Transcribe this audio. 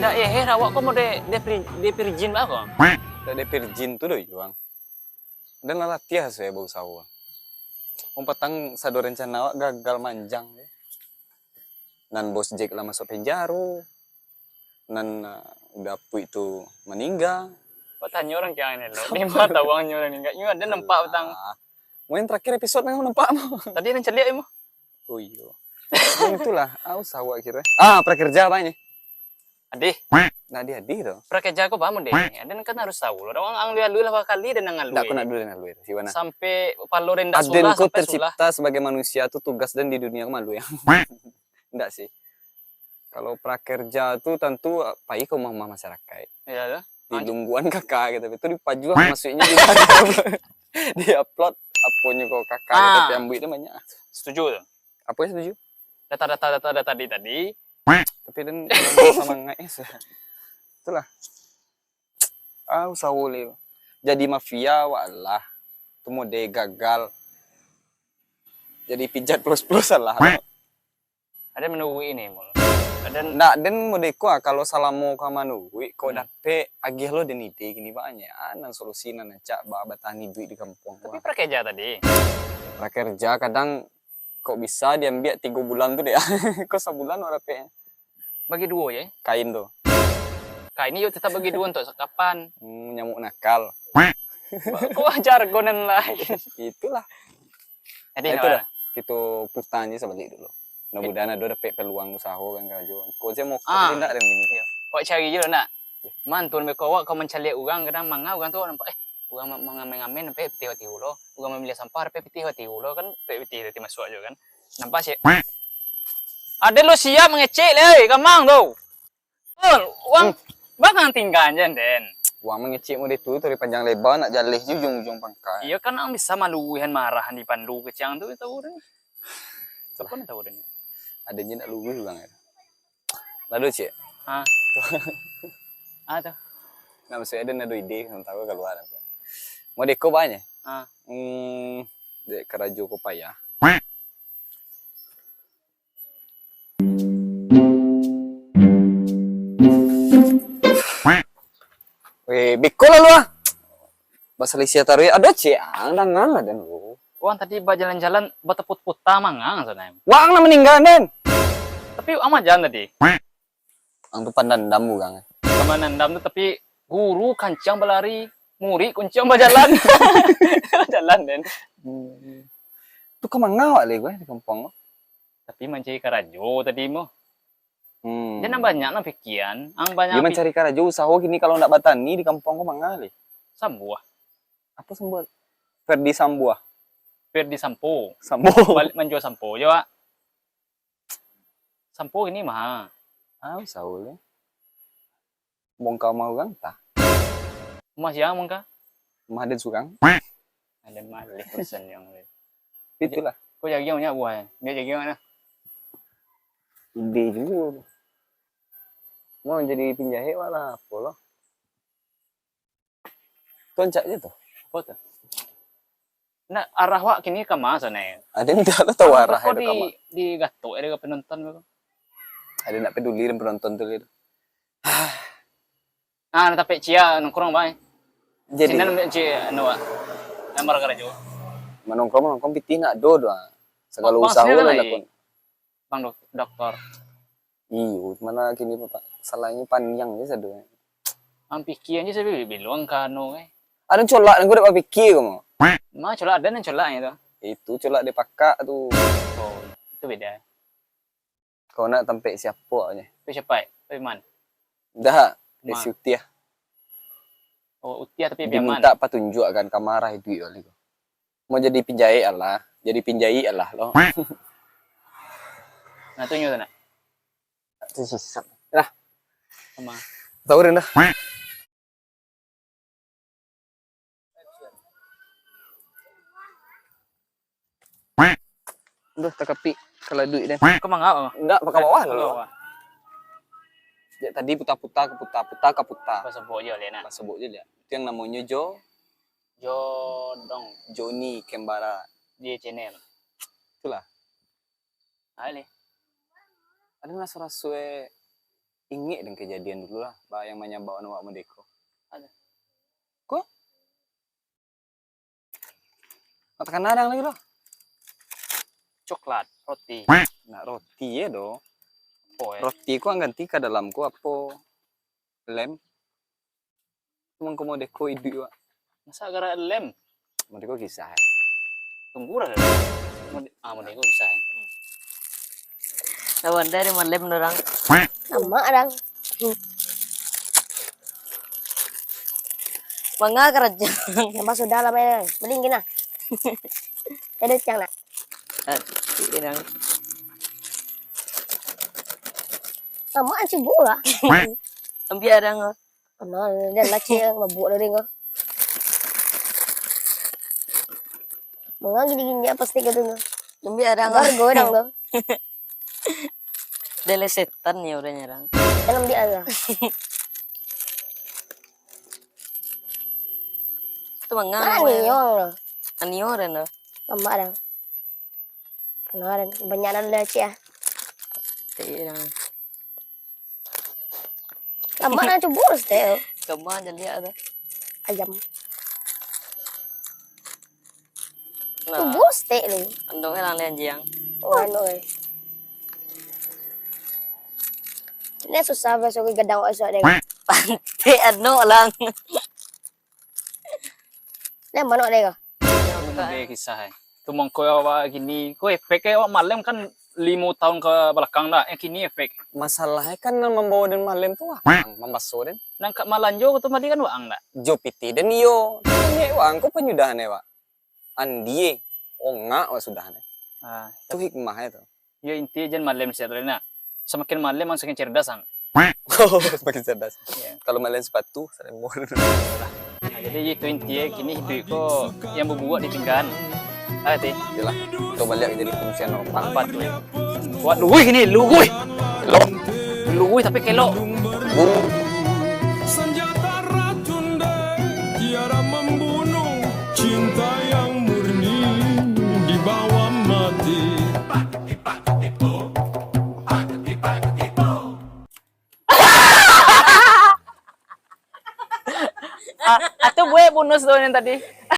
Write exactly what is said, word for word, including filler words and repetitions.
Dak, eh, eh, awak ko mode de-, de-, virgin baa ko? Dak de-, virgin tu doh, Yuang. Dan lah latiah saya bausaho. Wong patang sado rencana awak gagal manjang. Nan bos Jack lah masuk penjaro. Nan, uh, udah apuik tu maningga. Awak tanyo urang kiang ni lo. Di ma tahu urang nyo maningga? Nyo ado nampak patang. Alah. Mungkin terakhir episode memang nampak mo. Tadi nan caliak mo. Oh iyo. Itulah, au sawak kiro. Ah, prakerja apa ini? Adih. Nah, dia adih tu. Prakerja ko baa mun deh. Aden kan harus tahu lo. Urang ang alui-alui lah bakali dan ang alui. Ndak, aku nak dulu dan alui. Sampai palo rendah. Aden sulah, ko sampai sulah. Tercipta sebagai manusia tu tugas dan di dunia ko malu ya. Ndak sih. Kalau prakerja tu tantu pai ka rumah-rumah masyarakat. Iya tu. Di lungguan kaka gitu. Itu dipajuah masuknya di dalam. Di-upload aponyo ko kaka. Ah. Tapi ambuik tu banyak. Setuju tu. Apa yang setuju? Data-data, data-data tadi, tadi. Tapi dan semangat ya. Itulah. Ah, usaho le. Jadi mafia, walah. Tu mode gagal. Jadi pijat plus-plus salah. Ada menurui ni, Mul. Ada. Ndak, den mode ko, ah, kalau salamo ka manuruik, ko dapek, agiah lo den ide gini banyak. Ah, nan solusi nan rancak ba-, batahan iduik di kampuang. Tapi prakerja tadi. Prakerja kadang kok bisa diambiak tigo bulan tu dek. Kok sabulan wak dapek. Bagi duo je. Kain tu. Kain ni yo tetap bagi duo untuk sakapan. Hmm, nyamuk nakal. Kok jargon nan lain? Itulah. Jadi, nah, itulah. Kito putang je sabalik dulu. Mudah-mudahan ado dapek peluang usaho kan karajo. Kok je mau kok indak dan gini. Iyo. Awak cari je lo nak. Mantun beko awak kau mancaliak urang, kadang manga urang tu awak nampak, eh, urang ma-, mangamen-ngamen, dapek pitih awak tiru lo. Urang mamiliah sampah, dapek pitih awak tiru lo, kan dapek pitih tadi masuak jo kan. Nampak cek. Aden lo siap mangecek le, oi, gamang tu. Ul, urang, hmm, bang ang tingga je, Den. Urang mangecek mode tu, tadi panjang leba, nak jaleh je ujung-ujung pangka. Iyo kan, ang bisa maluihan marahan di pandu kecek ang tu, tahu den. Siapa nak tahu den? Ada je nak luruih urang ya. Lado, Cik? Ha. Ah, tu. Nak masuk ada nado ide, sementara keluar. Mau deko banyak? Ha. Hmm, dek karajo ko payah. Weh, beko lalu ah. Basalisiah taruih, ado ciang, dangan lah den lu. Urang tadi bajalan-jalan, bataput-puta mangang sana. Wang lah maningga den. Tapi ang majan tadi. Ang tu pandandam urang. Pandandam tu, tapi guru kancang balari, murid kuncang bajalan. Jalan den. Hmm. Tu ka manga awak lai, di kampuang tu? Tapi mancari karajo tadi mah. Hmm. Jan banyak lah pikian. Ang banyak. Iyo, mancari karajo, usaho kini kalau ndak batani di kampuang ko manga lai. Sambuah. Apa sambuah? Ferdi Sambuah. Ferdi Sampo. Sampo. Balik manjua sampo jo, Wak. Sampo kini maha. Ah, usaho lai. Bongka rumah urang, tah. Rumah sia bongka? Rumah den surang. Ada maleh pesan yang lain. Itulah. Kau jagiang banyak buah, eh? Dia jagiang mana? Ide juo. Mau jadi penjahit wak lah, apo lah. Toncak je tu. Apo tu? Nak arah wak kini ka ma sana? Ada ndak lah tahu arah ada ka ma. Di gatok ada penonton tu. Ada ndak peduli dengan penonton tu gitu. Ah, nak tapek cia nongkrong bae. Jadi. Sinan ambil cia anu, Wak. Nomor karajo. Manongkrong, manongkrong pitih nak do doh. Segala usaho lah lakon. Bang dok-, doktor. Iyo, mana kini Bapak? Salahnyo panjang je sado. Ang pikir je sabi biluang kano eh. Ada colak nang kuda pikir kamu. Ma colak ada nang colak itu. Itu colak dia pakak tu. Oh, itu beda. Kau nak tampek siapa je? Tampek siapa? Tampek man? Dah, si Utiah. Oh, Utiah tapi biar man. Diminta patunjuk kan kamar itu kali. Mau jadi penjahit alah, jadi penjahit alah lo. Nah, tu nyo tu nak. Lah. Sama. Tahu dah. Duh, takapik kalau duit deh. Kau mangap apa? Enggak, pakai bawah dulu. Bawah. Jak tadi putar-putar ke putar, putar ke putar. Pasabok je lihat nak. Pasabok je lihat. Itu yang namanya Jo. Jodong. Joni Kembara. Di channel. Itulah. Hai, Li. Ada raso-raso eh. Ingek dek kajadian dulu lah, ba yang manyababkan awak modeko. Ada. Ko? Nak takana dang lagi lo. Coklat, roti. Nak roti ye do. Apo, eh? Roti ko ang ganti ka dalam ko apo? Lem. Mangko modeko iduik, Wak. Masa gara lem? Modeko kisah, eh. Tunggu lah, dah. Mode-, ah, modeko kisah, eh. Lawan dari malem dorang. Nama dang? Manga kerajaan. Nama sudah lah, main. Mending gini lah. Ada cang nak? Ah, ini dang. Sama aja gua. Ambil dang. Kana, dia lacik, mabuk dari ko. Manga gini-gini apa sih gitu tu? Ambil dang. Gargo dang tu. Dia le setan ya orangnya dang. Jangan ambil lah. Itu manga. Mana nih orang lo? Anio dang tu. Lama dang. Kana dang. Banyak dang lacik ah. Iya dang. Lama nak cubo stek. Kama aja lihat tu. Ayam. Nah. Cubo stek ni. Andong lang lian jiang. Oh, anu eh. Ini susah bahasa gue gadang esok deh. Pantik anu lang. Nah, manok deh ko. Anu deh kisah eh. Tu mangko awak gini, ko efek eh awak malem kan limo tahun ka balakang dah. Eh kini efek. Masalahnyo kan nan mambawa den malem tu waang, mambaso den. Nan kak malanjo ko tu tadi kan waang dah. Jo piti den iyo. Tapi waang ko panyudahan eh, Wak. Andie, ongak wak sudah ne. Ah, tu hikmah eh tu. Yo inti jan malem siap tadi nak. Samakin malem ang samakin cerdas ang. Samakin cerdas. Iya. Kalau malem sepatu, saling. Nah, jadi itu inti eh, kini hiduik ko yang babuak ditinggaan. Ah, ti. Yalah, kita balik jadi fungsi normal. Apa tu? Buat luwih ini, luwih. Lo. Luwih tapi kelok. Buru. Senjata racun dek tiada membunuh, cinta yang murni dibawa mati. Ah, atau buat bonus tu yang tadi.